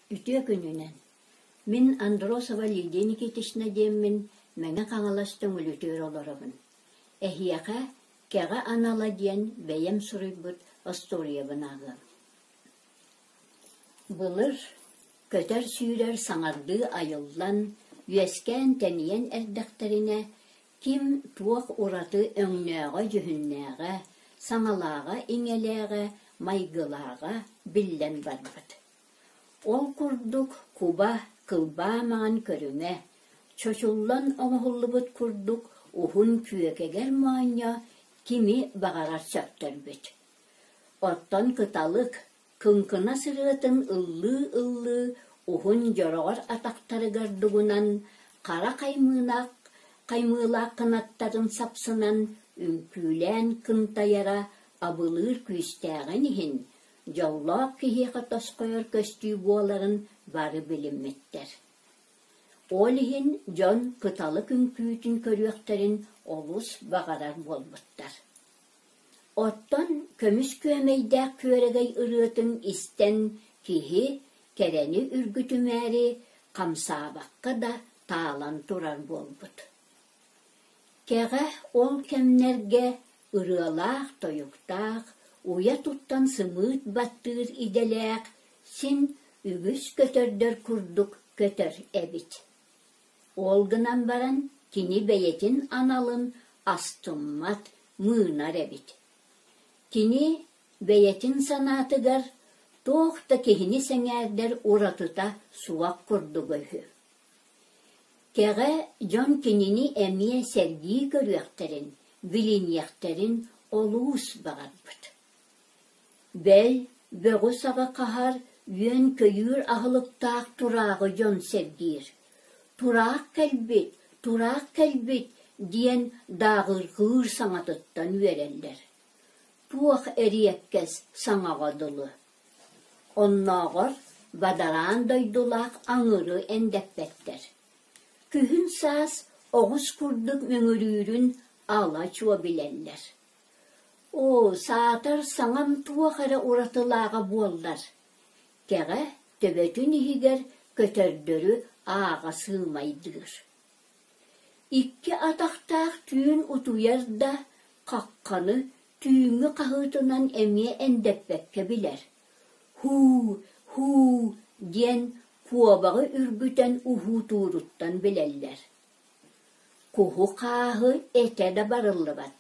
Үтүө күнүнэн! Мин Андросова Лидия Никитична диэммин Мэҥэ Хаҥалас Төҥүлүтүгэр олоробун. Эһиэхэ «Кэҕэ анала» диэн бэйэм суруйбут остуоруйабын ааҕыам. Былыр көтөр-сүүрэр саҥардыы айыллан, үөскээн-тэнийэн эрдэхтэринэ, ким туох ураты өҥнөөҕө-дьүһүннээҕэ, саҥалааҕа-иҥэлээҕэ, майгылааҕа биллэн барбыт. Ол курдук куба кылбаа маҥан көрүҥэ, чочуллан оҥоһуллубут курдук уһун күөкэгэр моонньо кими баҕарар сөхтөрбүт. Оттон кыталык кыҥкынас ырыатын ыллыы-ыллыы уһун дьороҕор атахтарыгар дугунан, хара хаймыылаах хаймыылаах кынаттарын сапсынан үҥкүүлээн кынтайара абылыыр күүстээҕин иһин, дьоллоох киһиэхэ тосхойор көстүү буоларын бары билиммиттэр. Ол иһин дьон кыталык үҥкүүтүн көрүөхтэрин олус баҕарар буолбуттар. Оттон көмүс күөмэйдээх күөрэгэй ырыатын истэн киһи кэрэни үргүтүмээри хамсаабакка да таалан турар буолбут. Кэҕэ ол кэмнэргэ ырыалаах-тойуктаах, уйа туттан сымыыт баттыыр идэлээх син үгүс көтөрдөр курдук көтөр эбит. Ол гынан баран кини бэйэтин аналын астыммат, мыынар эбит. Кини бэйэтин санаатыгар туох да киһини сэҥээрдэр уратыта суох курдуга үһү. Кэҕэ дьон кинини эмиэ сэргии көрүөхтэрин, билиниэхтэрин олус баҕарбыт. Бэл, бөҕү-саҕы хаһар, үөн-көйүүр аһылыктаах турааҕы дьон сэргиир. «Тураах кэлбит, тураах кэлбит» диэн дааҕыргыыр саҥатыттан үөрэллэр. Туох эриэккэс саҥаҕа дылы. Оннооҕор бадараан дойдулаах аҥыры эндэппэттэр. Күһүн-саас оҕус курдук мөҥүрүүрүн ала-чуо билэллэр. Оо, саатар саҥам туох эрэ уратылааҕа буоллар, кэҕэ төбөтүн иһигэр көтөрдөрү ааҕа сыымайдыыр. Икки атахтаах түүн утуйар да, хахханы түүҥҥү хаһыытынан эмиэ эндэппэккэ билэр. «Һуу, һуу» диэн куобаҕы үргүтэн уһуутууруттан билэллэр. Куһу-хааһы этэ да барыллыбат.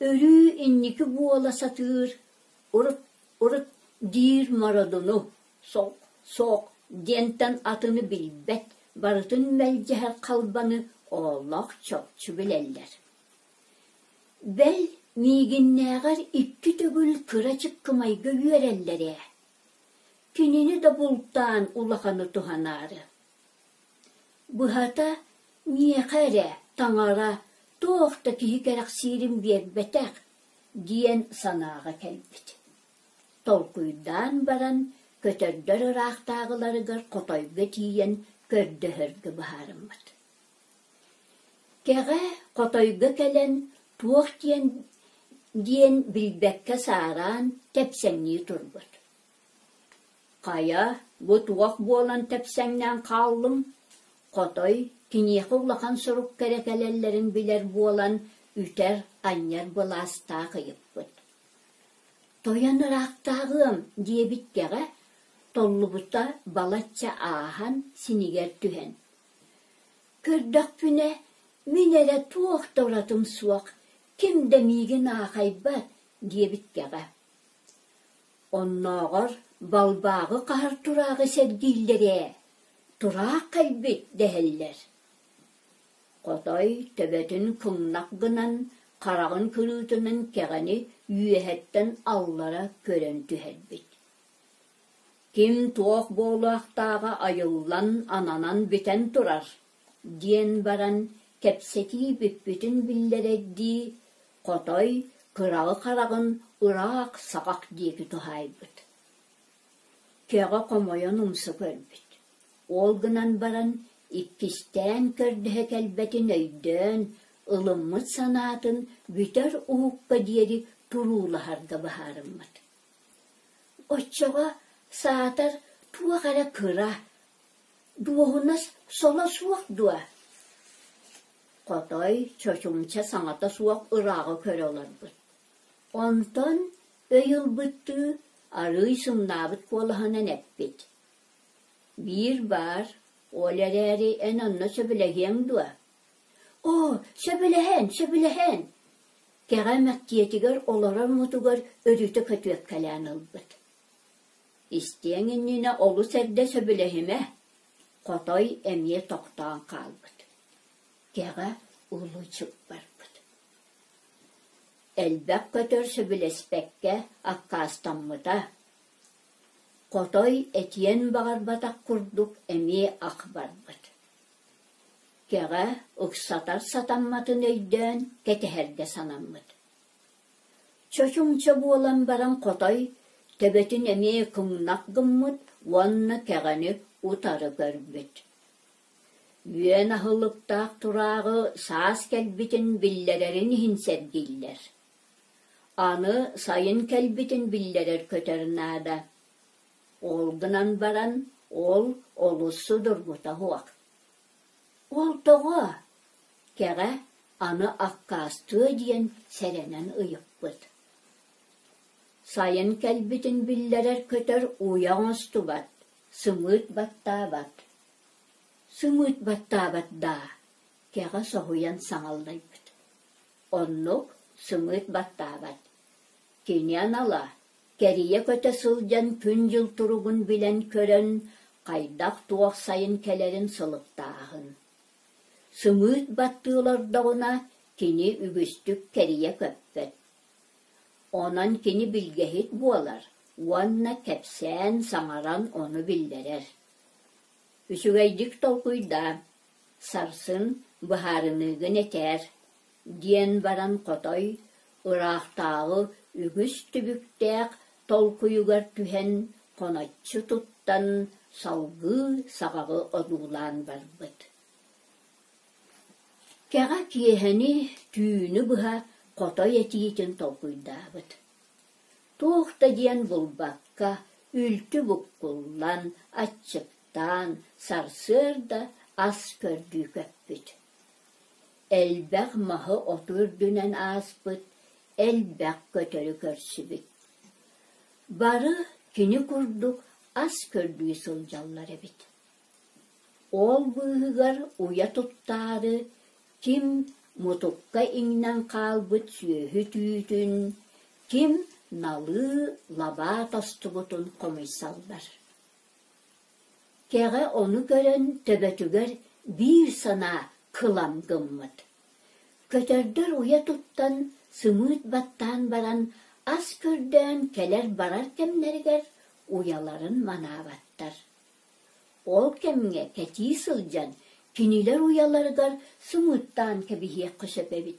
Өрүү инники буола сатыыр, урут, урут диир мородуну, сок, сок диэнтэн атыны билбэт, барытын мэлдьэһэр халбаны ооллоох чопчу билэллэр. Бэл, миигиннээҕэр икки төгүл кыра чыккымайга үөрэллэр ээ. Кинини да бултаан улаханы туһанаары. Быһата, миэхэ эрэ таҥара туох да киһи кэрэхсиирин биэрбэтэх диэн санааҕа кэлбит. Толкуйдаан баран, көтөрдөр ыраахтааҕыларыгар хотойго тиийэн көрдөһөргө быһаарыммыт. Кэҕэ хотойго кэлэн туох диэн диэн билбэккэ саараан тэпсэҥнии турбут. Хайа, бу туох буолан тэпсэҥнээн хааллыҥ? Хотой киниэхэ улахан сорукка эрэ кэлэллэрин билэр буолан, үтэр-анньар былаастаах ыйыппыт. «Тойон ыраахтааҕыам» диэбит кэҕэ, толлубута балачча ааһан синигэр түһэн: «Көрдөхпүнэ, мин эрэ туох да уратым суох, ким да миигин аахайбат» диэбит кэҕэ. Оннооҕор балбааҕы хаһар турааҕы сэргииллэр ээ, тураах кэлбит дэһэллэр. Хотой төбөтүн кыҥнах гынан, хараҕын кырыытынан кэҕэни үөһэттэн аллара көрөн түһэрбит. Ким туох буолуохтааҕа айыллан, ананан бүтэн турар, диэн баран кэпсэтии бүппүтүн биллэрэрдии Хотой кыраҕы хараҕын ыраах саҕах диэки туһаайбыт. Кэҕэ хомойон умса көрбүт. Ол гынан баран иккистээн көрдөһө кэлбэтин өйдөөн, ылыммыт санаатын бүтэр уһукка диэри туруулаһарга быһаарыммыт. Оччоҕо саатар Туох эрэ кыра, дуоһунас соло суох дуо? Хотой чочумча саҥата суох ырааҕы көрө олорбут. Онтон өй ылбыттыы арыый сымнаабыт куолаһынан эппит: «Биир баар, ол эрээри эн онно сөбүлэһиэҥ дуо?» «Оо, сөбүлэһэн, сөбүлэһэн!» Кэҕэ мэктиэтигэр олорор мутугар өрүтэ көтүөккэлээн ылбыт. Истиэҥ иннинэ олус эрдэ сөбүлэһимэ, хотой эмиэ тохтоон хаалбыт. Кэҕэ улуу-чук барбыт. Элбэх көтөр сөбүлэспэккэ аккаастаммыта. Хотой этиэн баҕарбатах курдук эмиэ ах барбыт. Кэҕэ ыксатар сатамматын өйдөөн кэтэһэргэ санаммыт. Чочумча буолан баран хотой төбөтүн эмиэ кыҥнах гыммыт уонна кэҕэни утары көрбүт. Үөн аһылыктаах турааҕы саас кэлбитин биллэрэрин иһин сэргииллэр. Аны сайын кэлбитин биллэрэр көтөр наада. Ол гынан баран ол олус судургута суох. Ол тоҕо? Кэҕэ аны аккаастыа диэн сэрэнэн ыйыппыт. Сайын кэлбитин биллэрэр көтөр уйа оҥостубат, сымыыт баттаабат. Сымыыт баттаабат даа, кэҕэ соһуйан саҥаллайбыт. Оннук сымыыт баттаабат. Кини анала кэрийэ көтө сылдьан күн-дьыл туругун билэн-көрөн, хайдах-туох сайын кэлэрин сылыктааһын. Сымыыт баттыы олордоҕуна кини үгүстүк кэрийэ көппөт. Онон кини билгэһит буолар уонна кэпсээн, саҥаран ону биллэрэр. Үчүгэйдик толкуйдаа, сарсын быһаарыныыгын этээр, диэн баран хотой ыраахтааҕы үгүс түбүктээх толкуйугар түһэн хоноччу туттан салгыы саҕаҕы одуулаан барбыт. Кэҕэ киэһэни түүнү быһа хотой этиитин толкуйдаабыт. Туох да диэн булбакка, үлтү буккуллан, аччыктаан, сарсыарда ас көрдүү көппүт. Элбэх маһы-оту үрдүнэн ааспыт, элбэх көтөрү көрсүбүт. Бары кини курдук ас көрдүү сылдьаллар эбит. Ол быыһыгар уйа туттаары ким мутукка иҥнэн хаалбыт сүөһү түүтүн, ким налыы лабаа тостубутун хомуйсаллар. Кэҕэ ону көрөн төбөтүгэр биир санаа кылам гыммыт. Көтөрдөр уйа туттан, сымыыт баттаан баран, ас көрдөөн кэлэр-барар кэмнэригэр уйаларын манаабаттар. Ол кэмҥэ кэтии сылдьан кинилэр уйаларыгар сымыыттаан кэбиһиэххэ сөп эбит.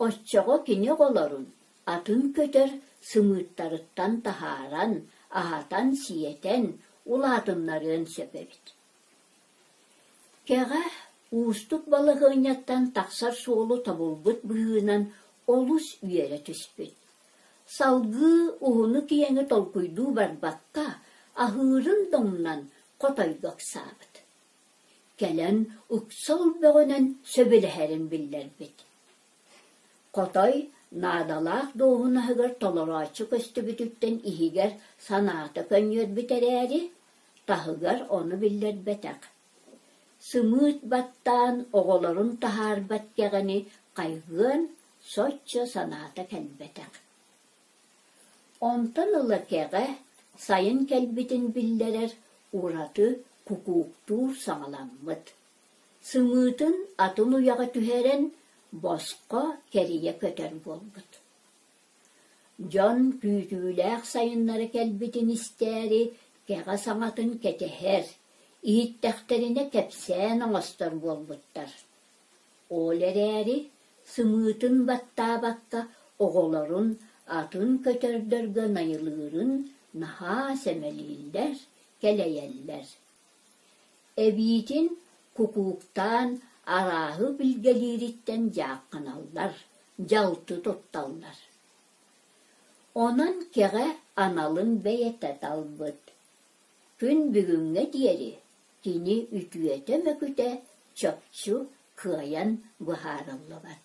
Оччоҕо кини оҕолорун атын көтөр сымыыттарыттан таһааран, аһатан-сиэтэн улаатыннарыан сөп эбит. Кэҕэ уустук балаһыанньаттан тахсар суолу тобулбут быһыынан олус үөрэ түспүт. Салгыы уһуну-киэҥи толкуйдуу барбакка, аһыырын да умнан хотойго ыксаабыт. Кэлэн ыксал бөҕөнөн сөбүлэһэрин биллэрбит. Хотой наадалаах дуоһунаһыгар толорооччу көстүбүтүттэн иһигэр санаата көнньүөрбүт эрээри, таһыгар ону биллэрбэтэх. Сымыыт баттаан оҕолорун таһаарбат кэҕэни хайҕыан соччо санаата кэлбэтэх. Онтон ыла кэҕэ сайын кэлбитин биллэрэр ураты кукууктуур саҥаламмыт. Сымыытын атын уйаҕа түһэрэн босхо кэрийэ көтөр буолбут. Дьон күүтүүлээх сайыннара кэлбитин истээри кэҕэ саҥатын кэтэһэр, иһиттэхтэринэ кэпсээн оҥостор буолбуттар. Ол эрээри сымыытын баттаабакка оҕолорун атын көтөрдөргө найылыырын наһаа сэмэлииллэр, кэлэйэллэр. Эбиитин кукууктаан арааһы билгэлиириттэн дьаахханаллар, дьалты тутталлар. Онон кэҕэ аналын бэйэтэ талбыт. Күн бүгүҥҥэ диэри кини үтүөтэ-мөкүтэ чопчу кыайан быһаарыллыбат.